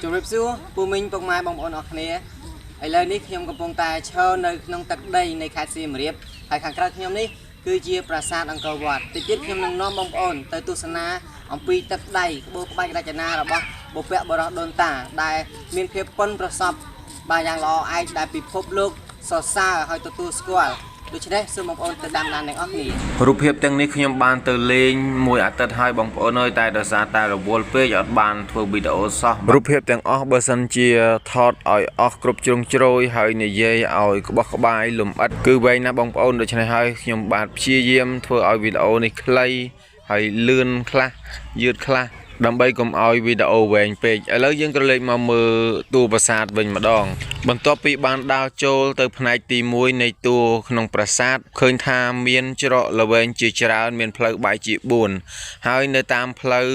ជម្រាបសួរពូមីងពុកម៉ែបងប្អូនអរគ្នាឥឡូវនេះខ្ញុំកំពុងតែឈរនៅក្នុងទឹកដីនៃខេត្តសៀមរាបហើយខាងក្រៅខ្ញុំនេះគឺជាប្រាសាទអង្គរវត្តតិចទៀតខ្ញុំនឹងនាំបងប្អូនទៅទស្សនាអំពីទឹកដីក្បូរក្បាច់រចនារបស់បុព្វបុរសដូនតាដែលមានភាពប៉ុនប្រសពបាទយ៉ាងល្អឯកដែលពិភពលោកសរសើរហើយទទួលស្គាល់ដូច្នេះសូមបងប្អូនទៅតាមដានទាំងអស់គ្នា រូបភាពទាំងនេះខ្ញុំបានទៅលេងមួយអាទិត្យហើយបងប្អូនអើយតែដោយសារតែរវល់ពេកអត់បានធ្វើវីដេអូសោះរូបភាពទាំងអស់បើសិនជាថតឲ្យអស់គ្រប់ជ្រុងជ្រោយហើយនិយាយឲ្យក្បោះក្បាយលំអិតគឺវែងណាស់បងប្អូនដូច្នេះហើយខ្ញុំបាទព្យាយាមធ្វើឲ្យវីដេអូនេះខ្លីហើយលឿនខ្លះយឺតខ្លះដើម្បីកុំឲ្យវីដេអូវែងពេកឥឡូវយើងក៏លេចមកមើលតួប្រាសាទវិញម្ដង បន្ទាប់ពីបានដើរចូលទៅផ្នែកទី1នៃតួក្នុងប្រាសាទឃើញថាមានច្រកល្វែងជាច្រើនមានផ្លូវបែកជា4ហើយនៅតាមផ្លូវ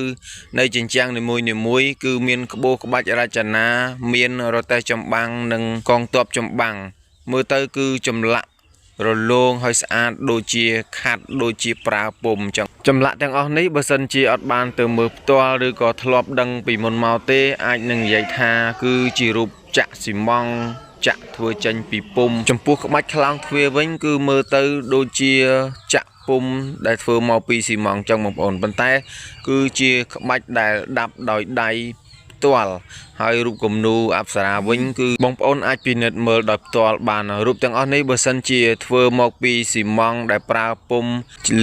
នៃជញ្ជាំងនីមួយៗគឺមានក្បូរក្បាច់រចនាមានរទេះចម្បាំងនិងកងទ័ពចម្បាំងមើលទៅគឺចម្លាក់រលោងហើយស្អាតដូចជាខាត់ដូចជាប្រើពុំអញ្ចឹងចម្លាក់ទាំងអស់នេះបើសិនជាអត់បានទៅមើលផ្ទាល់ឬក៏ធ្លាប់ដឹងពីមុនមកទេអាចនឹងនិយាយថាគឺជារូបចាក់ស៊ីម៉ង់ចាក់ធ្វើចេញពីពុំចំពោះក្បាច់ខ្លោងទ្វារវិញគឺមើលទៅដូចជាចាក់ពុំដែលធ្វើមកពីស៊ីម៉ង់ចឹងបងប្អូនប៉ុន្តែគឺជាក្បាច់ដែលដាប់ដោយដៃផ្ទាល់ហើយរូបគំនូរអប្សរាវិញគឺបងប្អូនអាចពិនិត្យមើលដោយផ្ទាល់បានរូបទាំងអស់នេះបើសិនជាធ្វើមកពីស៊ីម៉ង់ដែលប្រើពុំ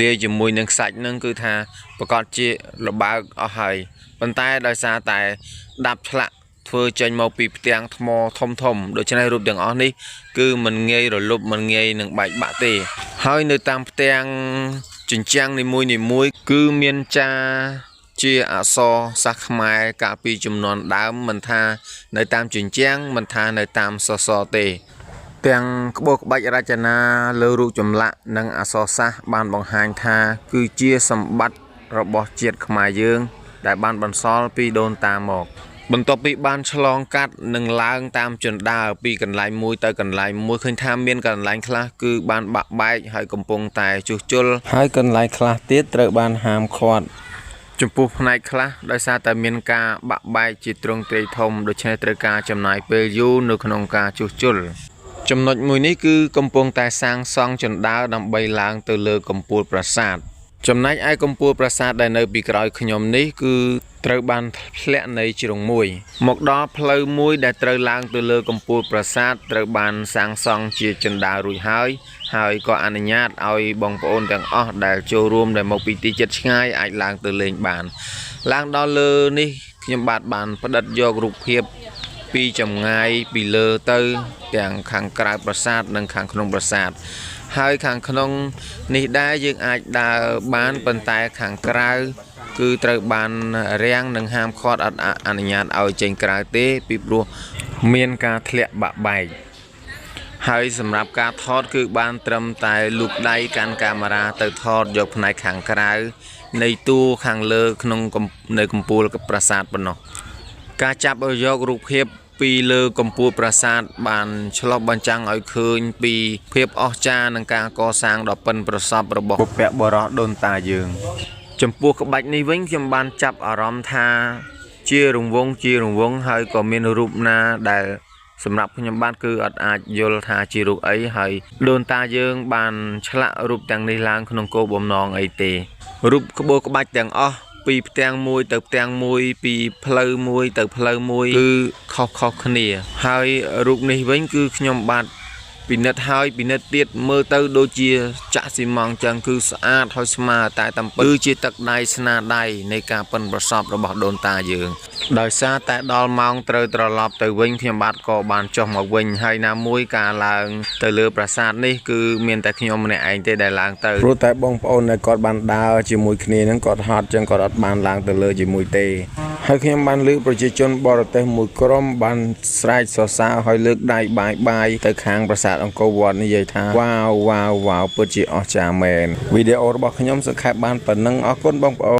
លាយជាមួយនឹងខ្សាច់នឹងគឺថាប្រកាសជាលបើកអស់ហើយប៉ុន្តែដោយសារតែដាប់ឆ្លាក់ធ្វើចេញមកពីផ្ទាំងថ្មធំធំដូច្នេះរូបទាំងអស់នេះគឺមិនងាយរលុបមិនងាយនឹងបែកបាក់ទេហើយនៅតាមផ្ទាំងជញ្ជាំងនីមួយៗគឺមានចារជាអក្សរសាសន៍ខ្មែរកាលពីជំនាន់ដើមមិនថានៅតាមជញ្ជាំងមិនថានៅតាមសសរទេ ទាំងក្បូរក្បាច់រចនាលើរូបចម្លាក់និងអក្សរសាស្ត្របានបង្ហាញថាគឺជាសម្បត្តិរបស់ជាតិខ្មែរយើង ដែលបានបន្សល់ពីដូនតាមក បន្ទាប់ពីបានឆ្លងកាត់និងឡើងតាមជណ្ដើរពីកន្លែងមួយទៅកន្លែងមួយឃើញថាមានកន្លែងខ្លះគឺបានបាក់បែកហើយកំពុងតែជួសជុលហើយកន្លែងខ្លះទៀតត្រូវបានហាមឃាត់ ចំពោះផ្នែកខ្លះដោយសារតែមានការបាក់បែកជាទ្រង់ទ្រាយធំដូច្នេះត្រូវការចំណាយពេលយូរនៅក្នុងការជួសជុលចំណុចមួយនេះគឺកំពុងតែសាងសង់ជណ្ដើរដើម្បីឡើងទៅលើកំពូលប្រាសាទចំណែកឯកំពូលប្រាសាទដែលនៅពីក្រោយខ្ញុំនេះគឺត្រូវបានធ្លាក់នៃជ្រុងមួយមកដល់ផ្លូវមួយដែលត្រូវឡើងទៅលើកំពូលប្រាសាទត្រូវបានសាងសង់ជាជណ្ដើររួចហើយហើយក៏អនុញ្ញាតឲ្យបងប្អូនទាំងអស់ដែលចូលរួមដែលមកពីទីជិតឆ្ងាយអាចឡើងទៅលេងបានឡើងដល់លើនេះខ្ញុំបាទបានផ្ដិតយករូបភាពពីចម្ងាយពីលើទៅទាំងខាងក្រៅប្រាសាទនិងខាងក្នុងប្រាសាទហើយខាងក្នុងនេះដែរយើងអាចដើរបានប៉ុន្តែខាងក្រៅគឺត្រូវបានរាំងនិងហាមឃាត់អត់អនុញ្ញាតឲ្យចេញក្រៅទេពីព្រោះមានការធ្លាក់បាក់បែកហើយសម្រាប់ការថតគឺបានត្រឹមតែលូកដៃកាន់កាមេរ៉ាទៅថតយកផ្នែកខាងក្រៅនៃតួខាងលើក្នុងនៅកំពូលប្រាសាទប៉ុណ្ណោះការចាប់ឲ្យយករូបភាពពីលើកំពូលប្រាសាទបានឆ្លុះបញ្ចាំងឲ្យឃើញពីភាពអស្ចារ្យនិងការកសាងដ៏ប៉ិនប្រសប់របស់បុព្វបុរសដូនតាយើងចំពោះក្បាច់នេះវិញខ្ញុំបានចាប់អារម្មណ៍ថាជារង្វង់ជារង្វង់ហើយក៏មានរូបណាដែលសម្រាប់ខ្ញុំបាទគឺអត់អាចយល់ថាជារូបអីហើយដូនតាយើងបានឆ្លាក់រូបទាំងនេះឡើងក្នុងគោលបំណងអីទេរូបក្បូរក្បាច់ទាំងអស់ពីផ្ទាំងមួយទៅផ្ទាំងមួយពីផ្លូវមួយទៅផ្លូវមួយគឺខុសៗគ្នាហើយរូបនេះវិញគឺខ្ញុំបាទពិនិត្យហើយពិនិត្យទៀតមើលទៅដូចជាចាក់ស៊ីម៉ង់ចឹងគឺស្អាតហើយស្មើតែតាមពិតគឺជាទឹកដៃស្នាដៃនៃការប៉ិនប្រសប់របស់ដូនតាយើងដោយសារតែដល់ម៉ោងត្រូវត្រឡប់ទៅវិញខ្ញុំបាទក៏បានចុះមកវិញហើយណាមួយការឡើងទៅលើប្រាសាទនេះគឺមានតែខ្ញុំម្នាក់ឯងទេដែលឡើងទៅ ព្រោះតែបងប្អូនដែលគាត់បានដើរជាមួយគ្នាហ្នឹងគាត់ហត់ចឹងគាត់អត់បានឡើងទៅលើជាមួយទេហើយខ្ញុំបានលើកប្រជាជនបរទេសមួយក្រុមបានស្រែកសរសើរហើយលើកដៃបាយបាយទៅខាងប្រាសាទអង្គរវត្តនិយាយថាវ៉ាវវ៉ាវវ៉ាវពិតជាអស្ចារ្យមែនវីដេអូរបស់ខ្ញុំសង្ខេបបានប៉ុណ្ណឹងអរគុណបងប្អូន។